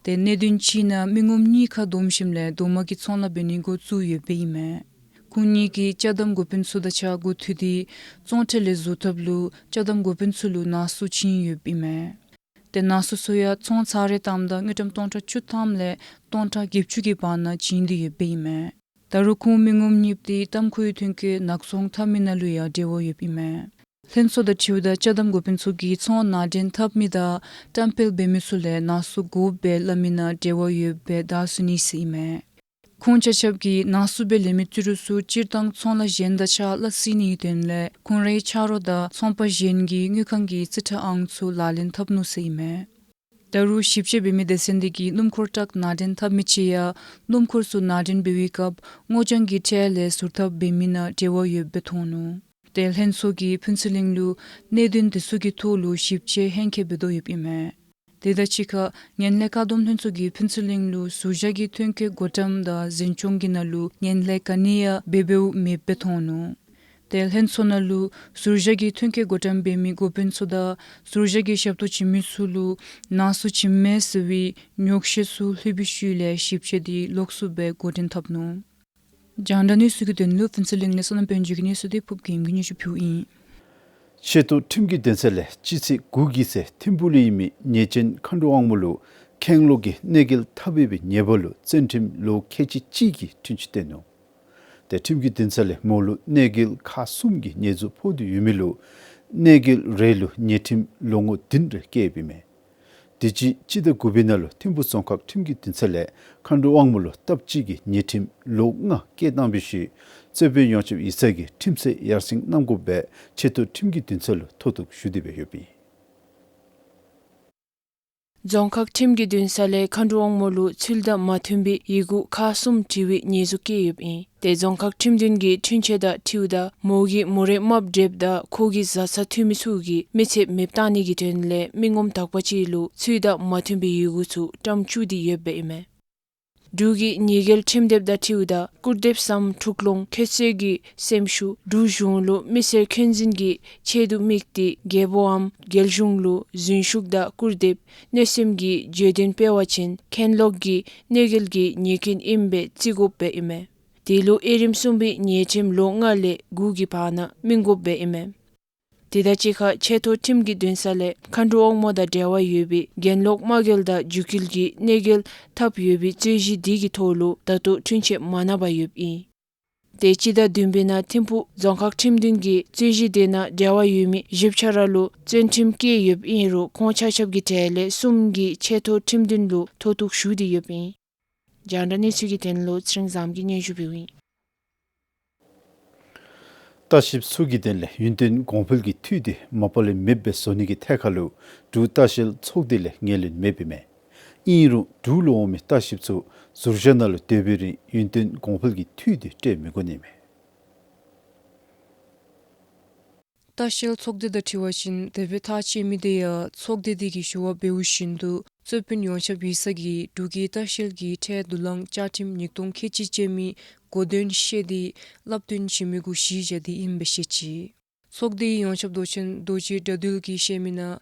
ཏེ་གནད་དོན་ཅིག་ནང་མི་ངོམ་གཉིས་ཁར་བསྡོམས་ཞིནམ་ལས་རྡོག་མ་གི་ཚོང་ལཱ་འབད་ནི་འགོ་བཙུགས་ཡོདཔ་ཨིན་མས། ཁོང་གཉིས་ཀྱིས་དཔྱད་གཏམ་འགོ་དཔོན་ཚུ་དང་གཅིག་ཁར་འགོ་ཐོག་སྟེ་ཚོང་ཁྲལ་ལས་བཟོ་ཐབས་ལུ་དཔྱད་གཏམ་འགོ་དཔོན་ཚུ་ལུ་ནང་གསུག་བྱིན་ཡོདཔ་ཨིན་མས། ཏེ་ནང་གསུག་ཚུ་ཡང་ཚོང་ཚར་རེ་བཏངམ་ད་དངུལ་ཀྲམ་སྟོང་ཕྲག་བཅུ་ཐམ་ལས་སྟོང་ཕྲག་བརྒྱད་ཅུ་གི་བར་ན་བྱིན་ཏེ་ཡོདཔ་ཨིན་མས། ད་རུང་ཁོང་མི་ངོམ་གཉིསཔོ་དེ་ཏམ་ཁུའི་ཐོན་སྐྱེད་ནག་ཚོང་འཐབ་མི་ནང་ལུ་ཡང་འབྲེལ་བ་ཡོདཔ་ཨིན་མས། ལྷན་ཚོགས་དང་འཁྲིལཝ་ད་དཔྱད་གཏམ་འགོ་དཔོན་ཚུ་གིས་ཚོང་ནང་འདྲེན་འཐབ་མི་དང་བཀྲམ་སྤེལ་འབད་མི་ཚུ་ལས་ནང་གསུག་དགོ་པས་སླབ་མི་ནང་འབྲེལ་བ་ཡོདཔ་སྦེ་བརྡ་སོང་ནི་ཟེར་ཨིན་མས། ཁོང་ཆ་ཁྱབ་ཀྱིས་ནང་གསུག་འབད་ལེན་མི་ཏི་རུ་ཚུ་སྤྱིར་བཏང་ཚོང་ལཱ་གཞན་དང་གཅིག་ཁར་སླ་བསྲེ་ནིའི་དོན་ལས་ཁོང་རའི་ཆ་རོགས་དང་ཚོང་པ་གཞན་གྱི་དངུལ་ཁང་གི་རྩིས་ཁྲ་ཨང་ཚུ་ལག་ལེན་འཐབ་ནུག་ཟེར་ཨིན་མས། ད་རུང་ཞིབ་དཔྱད་འབད་མི་སྡེ་ཚན་འདི་གིས་སྣུམ་འཁོར་ཊག་ནང་འདྲེན་འཐབ་མི་ཅིག་ཡང་སྣུམ་འཁོར་ཚུ་ནང་འདྲེན་འབད་བའི་སྐབས་སྔོ་ལྗང་གི་ཁྲལ་ལས་ཟུར་ཐབས་འབད་མི་ནང་འབྲེལ་བ་ཡོདཔ་སྦེ་མཐོང་ནུག། ཏེ་ལྷན་ཚོགས་ཀྱིས་ཕུན་ཚོགས་གླིང་ལུ་གནད་དོན་དེ་ཚུ་གི་ཐོག་ལུ་ཞིབ་དཔྱད་ཧེང་སྐལ་འབད་དོ་ཡོདཔ་ཨིན་མས། དེ་དང་གཅིག་ཁར་ངན་ལྷད་བཀག་སྡོམ་ལྷན་ཚོགས་ཀྱིས་ཕུན་ཚོགས་གླིང་ལུ་ཟུར་བཞག་གི་ཐོན་སྐྱེད་བགོ་བཀྲམ་དང་འཛིན་སྐྱོང་གི་ནང་ལུ་ངན་ལྷད་ག་ནི་ཡང་འབད་འབདཝ་མེདཔ་སྦེ་མཐོང་ནུག། ཏེ་ལྷན་ཚོགས་ནང་ལུ་ཟུར་བཞག་གི་ཐོན་སྐྱེད་བགོ་བཀྲམ་འབད་མི་འགོ་དཔོན་ཚུ་དང་ཟུར་བཞག་གི་ཞབས་ཏོག་བྱིན་མི་ཚུ་ལུ་ནང་གསུག་བྱིནམ་མས་ཟེར་བའི་ཉོགས་བཤད་ཚུ་ལྷོད་པའི་ཤུལ་ལས་ཞིབ་དཔྱད་འདི་ལོགས་སུ་སྦེ་འགོ་འདྲེན་འཐབ་ནུག། རྒྱང་བསྒྲགས་གནས་ཚུལ་གྱི་དོན་ལུ་ཕུན་ཚོགས་གླིང་ལས་བསོད་ནམས་དཔལ་འབྱོར་གྱི་གནས་ཚུལ་འདི་ཕུབ་རྒྱལམོ་གིས་སྙན་ཞུ་ཕུལཝ་ཨིན། ཆེ་མཐོ་ཁྲིམས་ཀྱི་འདུན་ས་ལས་སྤྱི་ཚེས་དགུ་གི་ཚེ་ཐིམ་ཕུག་ལུ་ཡོད་མི་ཉེས་ཅན་མཁའ་འགྲོ་དབང་མོ་ལུ་ཁེང་ལོག་གི་གནོད་འགེལ་འཐབ་ཡོད་པའི་ཉེས་པ་ལུ་བཙོན་ཁྲིམས་ལོ་ཁལ་གཅིག་གཅིག་གི་འཁྲུན་ཆོད་བཏོན་ནུག། ཏེ་ཁྲིམས་ཀྱི་འདུན་ས་ལས་མོ་ལུ་གནོད་འགེལ་ཁག་གསུམ་གྱི་ཉེས་འཛུགས་ཕོག་སྟེ་ཡོད་མི་ལུ་གནོད་འགེལ་རེ་ལུ་ཉེས་ཁྲིམས་ལོ་ངོ་བདུན་རེ་བཀལ་ཡོདཔ་ཨིན་མས། དུས་ཅི་སྤྱི་ཟླ་དགུ་པའི་ནང་ལུ་ཐིམ་ཕུག་རྫོང་ཁག་ཁྲིམས་ཀྱི་འདུན་ས་ལས་མཁའ་འགྲོ་དབང་མོ་ལུ་སྟབས་གཅིག་གིས་ཉེས་ཁྲིམས་ལོ་ལྔ་བཀལ་བཏང་བའི་ཤུལ་རྩོད་དཔོན་ཡོངས་ཁྱབ་ཡིག་ཚང་གིས་ཁྲིམས་རྩོད་ཡར་སེང་གནང་དགོ་པའི་ཆེ་མཐོ་ཁྲིམས་ཀྱི་འདུན་ས་ལུ་མཐོ་གཏུགས་ཞུ་སྟེ་སྦེ་ཡོདཔ་ཨིན། རྫོང་ཁག་ཁྲིམས་ཀྱི་འདུན་ས་ལས་མཁའ་འགྲོ་དབང་མོ་ལུ་ཚུལ་དང་མ་མཐུན་པའི་ཡི་གུ་ཁག་གསུམ་བྲི་བའི་ཉེས་འཛུགས་བཀལ་ཡོདཔ་ཨིན། ཏེ་རྫོང་ཁག་ཁྲིམས་འདུན་གྱི་འཁྲུན་ཆོད་དང་འཁྲིལཝ་ད་མོ་གིས་མོ་རའི་རྨགཔ་བསྒྲིལཝ་ད་ཁོ་གི་བཟའ་ཚང་འཐུས་མི་ཚུ་གིས་མི་ཚེ་མེདཔ་བཏང་ནི་གི་དོན་ལས་མི་ངོམ་དག་པ་ཅིག་ལུ་ཚུལ་དང་མ་མཐུན་པའི་ཡི་གུ་ཚུ་བཀྲམ་བཅུག་སྟེ་ཡོདཔ་ཨིན་མས། འབྲུག་གི་ཉེས་འགེལ་ཁྲིམས་དེབ་དང་འཁྲིལཝ་ད་སྐུར་འདེབས་སམ་འཁྲུག་ལོང་ཁྱད་གསོད་ཀྱི་སེམས་ཤུགས་འབྲུག་གཞུང་ལུ་མི་སེར་འཁོན་འཛིན་གྱི་ཆེད་དུ་དམིགས་ཏེ་རྒྱལ་པོའམ་རྒྱལ་གཞུང་ལུ་རྫུན་ཤུགས་དང་སྐུར་འདེབས་གནོད་སེམས་ཀྱི་བརྗོད་དོན་སྤེལ་བ་ཅིན་ཁེང་ལོག་གི་གནོད་འགེལ་གྱི་ཉེས་འགན་ཨིནམ་སྦེ་བརྩི་དགོཔ་སྦེ་ཨིན་མས། དེ་ལུ་དབྱེ་རིམ་གསུམ་པའི་ཉེས་ཁྲིམས་ལོ་ལྔ་ལས་དགུ་གི་བར་ན་སྨིན་དགོཔ་སྦེ་ཨིན་མས། དེ་དང་གཅིག་ཁར་ཆེ་མཐོ་ཁྲིམས་ཀྱི་འདུན་ས་ལས་མཁའ་འགྲོ་དབང་མོ་དང་འབྲེལ་བ་ཡོད་པའི་གྱེན་ལོག་དམག་འཁྲུག་དང་རྒྱུད་སྐུལ་གྱི་གནོད་འགེལ་འཐབ་ཡོད་པའི་རྩོད་གཞི་འདི་གི་ཐོག་ལུ་ད་ལྟོ་འཁྲུན་ཆོད་མ་གནང་པར་ཡོདཔ་ཨིན། ཏེ་སྤྱི་ཟླ་བདུན་པའི་ནང་ཐིམ་ཕུག་རྫོང་ཁག་ཁྲིམས་འདུན་གྱིས་རྩོད་གཞི་དེ་ནང་འབྲེལ་བ་ཡོད་མི་བཞི་བཅུ་ར་ལུ་བཙོན་ཁྲིམས་བཀལ་ཡོདཔ་ཨིན་རུང་ཁོང་ཆ་ཁྱབ་ཀྱི་གྲས་ལས་གསུམ་གྱིས་ཆེ་མཐོ་ཁྲིམས་འདུན་ལུ་མཐོ་གཏུགས་ཞུ་སྟེ་ཡོདཔ་ཨིན། རྒྱང་བསྒྲགས་གནས་ཚུལ་གྱི་དོན་ལུ་ཚེ་རིང་བཟངམོ་གིས་སྙན་ཞུ་ཕུལཝ་ཨིན། ལྟ་བཤལཔ་ཚུ་གི་དོན་ལས་ཡུན་བརྟན་གོང་འཕེལ་གྱི་འཐུས་དེ་མ་པ་ལས་མེདཔ་སྦེ་བཟོ་ནི་གི་ཐད་ཁར་ལུ་འབྲུག་ལྟ་བཤལ་ཚོགས་སྡེ་ལས་ངོས་ལེན་མེདཔ་ཨིན་མས། ཨིན་རུང་འབྲུག་ལུ་འོང་མི་ལྟ་བཤལཔ་ཚུ་ཟུར་བཞག་ནང་ལུ་སྡོད་པའི་རིང་ཡུན་བརྟན་གོང་འཕེལ་གྱི་འཐུས་དེ་སྤྲོད་མི་དགོ་ནི་མས། ལྟ་བཤལ་ཚོགས་སྡེ་དང་འཁྲིལ་བ་ཅིན་དེ་སྦེ་ཐག་བཅད་མི་དེ་ཡང་ཚོགས་སྡེ་དེ་གིས་ཞུ་བ་འབདཝ་བཞིན་དུ་རྩོད་དཔོན་ཡོངས་ཁྱབ་ཡིག་ཚང་གིས་འབྲུག་གི་ལྟ་བཤལ་གྱི་ཁྲལ་བསྡུ་ལེན་བཅའ་ཁྲིམས་ཉིས་སྟོང་ཁལ་གཅིག་ཅན་མའི་གོ་དོན་བཤད་དེ་བསླབ་སྟོན་བྱིན་མི་གུ་གཞི་བཞག་སྟེ་ཨིནམ་སྦེ་བཤད་ཅི། ཚོགས་སྡེའི་ཡོངས་ཁྱབ་མདོ་ཆེན་རྡོ་རྗེ་དགྲ་འདུལ་གྱིས་བཤད་མི་ནང་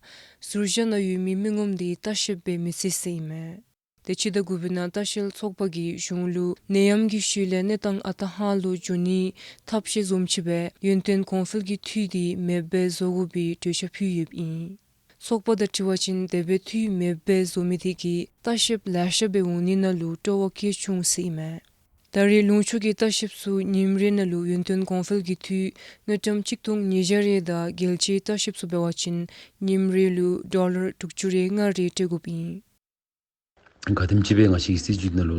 ཟུར་བཞག་ནང་ཡོད་མི་མི་ངོམ་དེ་ལྟ་བཤལཔ་སྦེ་མི་བརྩི་ཟེར་ཨིན་མས། ཏེ་སྤྱི་ཟླ་དགུ་པའི་ནང་ལྟ་བཤལ་ཚོགས་པ་གིས་གཞུང་ལུ་ནད་ཡམས་ཀྱི་ཤུལ་ལས་གནས་སྟངས་ཨ་རྟག་ཧ་ལུགས་འགྱོ་ནིའི་ཐབས་ཤེས་བཟུམ་ཅིག་སྦེ་ཡུན་བརྟན་གོང་འཕེལ་གྱི་འཐུས་དེ་མེདཔ་སྦེ་བཟོ་དགོ་པའི་གྲོས་འཆར་ཕུལ་ཡོདཔ་ཨིན། ཚོགས་པ་དང་འཁྲིལ་བ་ཅིན་དེ་སྦེ་འཐུས་མེདཔ་སྦེ་བཟོ་མི་དེ་གིས་ལྟ་བཤལཔ་ལེ་ཤ་སྦེ་འོང་ནི་ནང་ལུ་སྤྲོ་བ་བསྐྱེད་ཆུང་ཟེར་ཨིན་མས། ད་རེས་ལུང་ཕྱོགས་ཀྱི་ལྟ་བཤལཔ་ཚུ་ཉིནམ་རེ་ནང་ལུ་ཡུན་བརྟན་གོང་འཕེལ་གྱི་འཐུས་དངུལ་ཀྲམ་གཅིག་སྟོང་ཉིས་བརྒྱ་རེ་དང་རྒྱལ་སྤྱིའི་ལྟ་བཤལཔ་ཚུ་འབད་བ་ཅིན་ཉིནམ་རེ་ལུ་ཌོ་ལར་དྲུག་ཅུ་རེ་ལྔ་རེ་སྤྲོད་དགོཔ་ཨིན། ག་དེམ་ཅིག་སྦེ་ང་བཅས་ཀྱི་སྲིད་བྱུས་ནང་ལུ་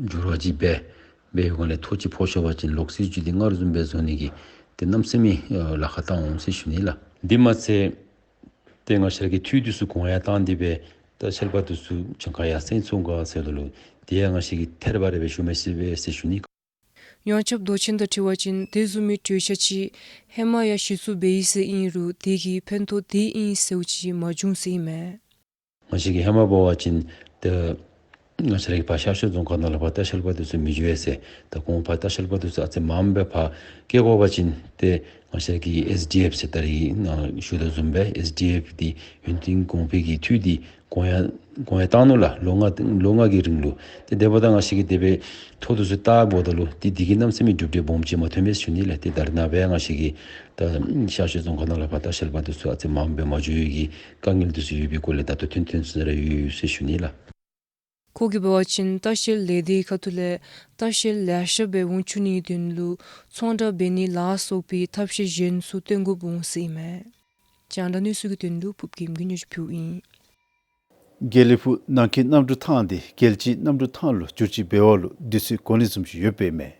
འགྱུར་བ་ཅིག་འབད་འབད་ཡོད་ག་ལས་ཐོག་ཅིག་ཕོག་ཤོར་བ་ཅིན་ལོག་སྲིད་བྱུས་འདི་སྔར་བཟུམ་སྦེ་བཟོ་ནི་གི་ཏེ་གནམ་མེད་ས་མེད་ལཱ་ཁག་བཏང་འོང་ཟེར་ཞུ་ནི་ལགས། འདི་མ་ཚད་ཏེ་ང་བཅས་ར་གི་འཐུས་འདི་ཚུ་གོང་ཡར་བཏང་སྟེ་སྦེ་ད་ཤལ་པ་འདི་ཚུ་གྱངས་ཁ་ཡར་སེང་ཚུགས་ག་ཟེར་དོ་ལོ། དེ་ཡང་ང་བཅས་ཀྱིས་ཐད་རི་བ་རི་སྦེ་ཞུ་མི་ཤེས་པས་ཟེར་ཞུ་ནི། ཡོངས་ཁྱབ་མདོ་ཆེན་དང་འཁྲིལ་བ་ཅིན་དེ་བཟུམ་མའི་གྲོས་འཆར་ཅིག་ཧེ་མ་ཡང་ཞུ་ཚུགས་པའི་ཨིན་ཟེར་ཨིན་རུང་དེ་གི་ཕན་ཐོགས་དེ་ཨིན་ཟེརཝ་ཅིག་མ་བྱུང་ཟེར་ཨིན་མས། ང་བཅས་ཀྱིས་ཧེ་མ་འབད་བ་ཅིན་ཏེ་ང་བཅས་ར་གི་ཕར་ཤར་ཕྱོགས་རྫོང་ཁག་ནང་ལུ་ཕར་ལྟ་བཤལ་པ་འདི་ཚུ་མི་འགྱོ་བས་ཟེར། ད་ཁོང་ཕར་ལྟ་བཤལ་པ་འདི་ཚུ་ཨ་ཙི་མངམ་སྦེ་ཕར་བསྐྱལ་དགོ་པ་ཅིན་ཏེ་ང་བཅས་ར་གི་ཨེསི་ཌི་ཨེཕ་ཟེར་ད་རིས་ནཱ་ཞུ་དོ་བཟུམ་སྦེ་ཨེསི་ཌི་ཨེཕ་འདི་ཡུན་བརྟན་གོང་འཕེལ་གྱི་འཐུས་འདི་གོང་ཡར་གོང་ཡར་བཏང་ནུག་ལགས། ལོ་ལྔ་ལོ་ལྔ་གི་རིང་ལུ། ཏེ་དེ་འབདཝ་ད་ང་བཅས་ཀྱིས་དེ་སྦེ་ཐོ་འདི་ཚུ་བལྟ་འབདཝ་ད་ལུ་ཏེ་འདི་གིས་གནམ་མེད་ས་མེད་གྲུབ་འབྲས་སྦོམ་ཅིག་མ་ཐོན་མས་ཞུ་ནི་ལགས། ཏེ་ད་རེས་ནངས་པ་ང་བཅས་ཀྱི་ད་ཤར་ཕྱོགས་རྫོང་ཁག་ནང་ལུ་ཕར་ལྟ་བཤལ་པ་འདི་ཚུ་ཨ་ཙི་མངམ་སྦེ་མ་འགྱོ་བའི་གི་དཀའ་ངལ་འདི་ཚུ་ཡོད་པའི་སྐོར་ལས་ད་ལྟོ་ཐོན་ཐོན་ས་ར་ཡོད་ཡོད་ཟེར་ཞུ་ནི་ལགས། ཁོ་གིས་འབད་བ་ཅིན་ལྟ་བཤལ་ལས་སྡེའི་ཁ་ཐུག་ལས་ལྟ་བཤལ་ལེ་ཤ་སྦེ་འོང་བཅུག་ནིའི་དོན་ལུ་ཚོང་བསྒྲགས་འབད་ནི་ལ་སོགས་པའི་ཐབས་ཤེས་གཞན་ཚུ་སྟོན་དགོཔ་འོང་ཟེར་ཨིན་མས། རྒྱང་བསྒྲགས་གནས་ཚུལ་གྱི་དོན་ལུ་ཕུརབ་རྒྱལམོ་གིས་སྙན་ཞུ་ཕུལཝ་ཨིན། དགེ་ལེགས་ཕུག་ནང་འཁོད་གནམ་གྲུ་ཐང་འདི་རྒྱལ་སྤྱིའི་གནམ་གྲུ་ཐང་ལུ་བསྒྱུར་བཅོས་འབད་བ་ལུ་དུས་ཚོད་འགོར་ནི་བཟུམ་ཅིག་ཡོདཔ་ཨིན་མས།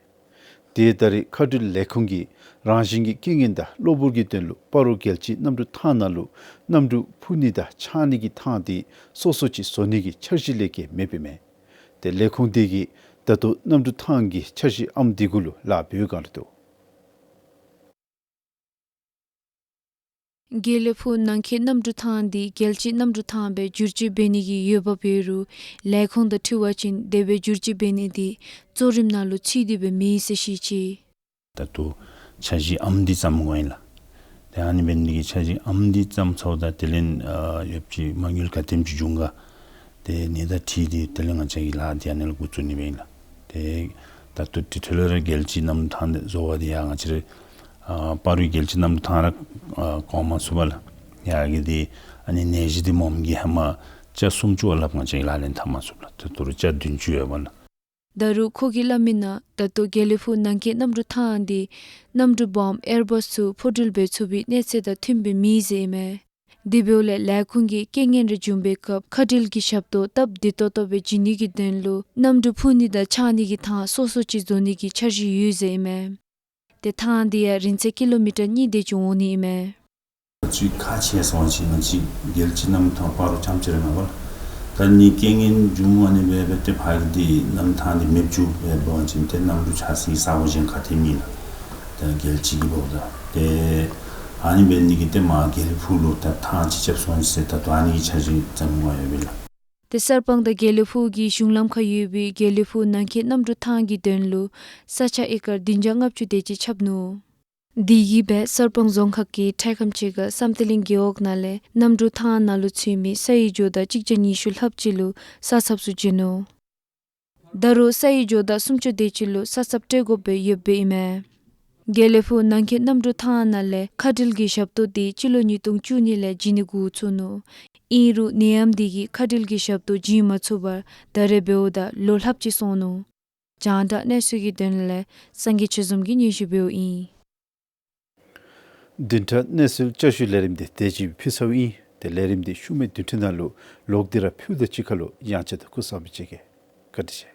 དེ་ད་རེས་མཁའ་འགྲུལ་ལས་ཁུངས་ཀྱིས་རང་བཞིན་གྱི་རྐྱེན་ངན་དང་གློ་བུར་གྱི་དོན་ལུ་སྤ་རོ་རྒྱལ་སྤྱིའི་གནམ་གྲུ་ཐང་ནང་ལུ་གནམ་གྲུ་འཕུར་ནི་དང་འཕྱང་ནི་གི་ཐང་འདི་སོ་སོ་ཅིག་བཟོ་ནི་གི་འཆར་གཞི་ལས་བརྒལ་མེདཔ་ཨིན་མས། ཏེ་ལས་ཁུངས་དེ་གིས་ད་ལྟོ་གནམ་གྲུ་ཐང་གི་འཆར་གཞི་ཨམ་འདི་གུ་ལུ་ལཱ་འབད་བའི་སྒང་ར་འདུག། དགེ་ལེགས་ཕུག་ནང་འཁོད་གནམ་གྲུ་ཐང་འདི་རྒྱལ་སྤྱིའི་གནམ་གྲུ་ཐང་སྦེ་བསྒྱུར་བཅོས་འབད་ནི་གི་འོས་འབབ་ཡོད་རུང་ལས་ཁུངས་དང་འཁྲིལ་བ་ཅིན་དེ་སྦེ་བསྒྱུར་བཅོས་འབད་ནི་འདི་གཙོ་རིམ་ནང་ལུ་ཚུད་དེ་སྦེ་མེད་ཟེར་བཤད་ཅི། ད་ལྟོ་འཆར་གཞི་ཨམ་འདི་བརྩམ་དགོཔ་ཨིན་ལགས། ཏེ་ཨ་ནི་འབད་ནི་འདི་གིས་འཆར་གཞི་ཨམ་འདི་བརྩམ་ཚརཝ་ད་དེ་ལས་ཨ་ཡོདཔ་ཅིག་མ་དངུལ་ག་དེམ་ཅིག་འབྱུང་ག། ཏེ་ཨ་ནི་དང་འཁྲིལ་ཏེ་དེ་ལས་ང་བཅས་ཀྱིས་ལཱ་འདི་ཨ་ནི་ལུ་འགོ་བཙུགས་ནི་སྦེ་ཨིན་ལགས། ཏེ་ད་ལྟོ་དེ་འཕྲོ་ལས་ར་རྒྱལ་སྤྱིའི་གནམ་གྲུ་ཐང་འདི་བཟོ་བ་འདི་ཡང་ང་བཅས་ར་ཨ་སྤ་རོའི་རྒྱལ་སྤྱིའི་གནམ་གྲུ་ཐང་ར་ཨ་གོ་མ་ཚུགས་པས་ལགས། ཡར་གྱི་འདི་ཨ་ནི་ནད་གཞི་འདི་མངམ་གིས་ཧེ་མ་ཅ་སུམ་ཅུ་བ་སླབ་ང་བཅས་ལག་ལེན་འཐབ་མ་ཚུགས་ལགས། ད་ལྟོ་ར་ཅ་བདུན་ཅུ་ཡོདཔ་ལགས། ད་རུང་ཁོ་གིས་སླབ་མི་ནང་ད་ལྟོ་དགེ་ལེགས་ཕུག་ནང་འཁོད་གནམ་གྲུ་ཐང་འདི་གནམ་གྲུ་སྦོམ་ཨེར་བཱས་ཚུ་འཕུར་འགྲུལ་འབད་ཚུགས་པའི་གནས་ཚད་དང་མཐུནམ་སྦེ་མེད་ཟེར་ཨིན་མས། དེ་འབདཝ་ལས་ལས་ཁུངས་ཀྱིས་རྐྱེན་ངན་རེ་བྱུང་པའི་སྐབས་མཁའ་འགྲུལ་གྱི་ཞབས་ཏོག་སྟབས་བདེ་ཏོག་ཏོ་སྦེ་བྱིན་ནི་གི་དོན་ལུ་གནམ་གྲུ་འཕུར་ནི་དང་འཕྱང་ནི་གི་ཐང་སོ་སོ་ཅིག་བཟོ་ནི་གི་འཆར་གཞི་ཡོད་ཟེར་ཨིན་མས། ཏེ་ཐང་འདི་ཡང་རིང་ཚད་ཀི་ལོ་མི་ཊར་གཉིས་དེ་ཅིག་འོང་ནི་ཨིན་མས། ཅིག་ཁག་ཆེ་སོང་ཅིག་ང་བཅས་རྒྱལ་སྤྱིའི་གནམ་ཐང་སྤ་རོ་རྐྱངམ་ཅིག་ར་མེན་པར་ད་ནི་རྐྱེན་ངན་བྱུང་བ་ནི་འབད་འབད་དེ་ཕར་གྱི་འདི་གནམ་ཐང་འདི་མེདཔ་བཅུག་འབད་འབད་བ་ཅིན་ཏེ་གནམ་གྲུ་འཕྱང་སའི་ས་གོ་གཞན་ག་ཏེ་མེད་ལགས། ད་རྒྱལ་སྤྱི་གི་འབདཝ་ད་ཏེ་ཨ་ནི་འབད་ནི་གིས་ཏེ་མར་དགེ་ལེགས་ཕུག་ལུ་ད་ཐང་ཅིག་རྐྱབ་སོང་ཟེར་ད་ལྟོ་ཨ་ནི་གི་འཆར་གཞི་བརྩམ་དགོཔ་ཡོདཔ་ཨིན་ལགས། ཏེ་གསར་སྤང་དང་དགེ་ལེགས་ཕུག་གི་གཞུང་ལམ་ཁར་ཡོད་པའི་དགེ་ལེགས་ཕུག་ནང་འཁོད་གནམ་གྲུ་ཐང་གི་དོན་ལུ་ས་ཆ་ཨེ་ཀར་བདུན་བརྒྱ་ལྔ་བཅུ་དེ་ཅིག་ཁྱབ་ནུག། དེ་གིས་སྦེ་གསར་སྤང་རྫོང་ཁག་གི་འཕྲལ་ཁམས་ཅིག་ཁར་བསམ་གཏན་གླིང་རྒེད་འོག་ནང་ལས་གནམ་གྲུ་ཐང་ནང་ལུ་ཚུད་མི་ས་ཡི་ཇོ་བདག་གཅིག་བརྒྱ་ཉི་ཤུ་ལྷགཔ་ཅིག་ལུ་ས་ཚབ་ཚུ་བྱིན་ནུག། ད་རུང་ས་ཡི་ཇོ་བདག་སུམ་ཅུ་དེ་ཅིག་ལུ་ས་ཚབ་སྤྲོད་དགོཔ་སྦེ་ཡོདཔ་ཨིན་མས། དགེ་ལེགས་ཕུག་ནང་འཁོད་གནམ་གྲུ་ཐང་ནང་ལས་མཁའ་འགྲུལ་གྱི་ཞབས་ཏོག་འདི་སྤྱི་ལོ་ཉིས་སྟོང་བཅུ་གཉིས་ལས་བྱིན་ནི་འགོ་བཙུགས་ནུག། ཨིན་རུང་ནད་ཡམས་འདི་གིས་མཁའ་འགྲུལ་གྱི་ཞབས་ཏོག་བྱིན་མ་ཚུགས་པར་ད་རེས་འབདཝ་ད་ལོ་ལྷགཔ་ཅིག་སོང་ནུག། རྒྱང་བསྒྲགས་གནས་ཚུལ་གྱི་དོན་ལས་སངས་རྒྱས་ཆོས་འཛོམས་ཀྱིས་སྙན་ཞུ་འབདཝ་ཨིན། བདུན་ཕྲག་གནས་ཚུལ་བསྐྱར་ཞུའི་ལས་རིམ་འདི་དེ་ཅིག་ཕུལ་ཚརཝ་ཨིན། ཏེ་ལས་རིམ་འདི་ཤུལ་མའི་བདུན་ཕྲག་ནང་ལུ་ལོག་སྟེ་ར་ཕུལཝ་ད་གཅིག་ཁར་ལུ་ཡང་བསྐྱར་དུ་སྐུ་གཟུགས་བཟང་པོ་བཅས་ཀྱིས་བཀའ་དྲིན་ཆེ།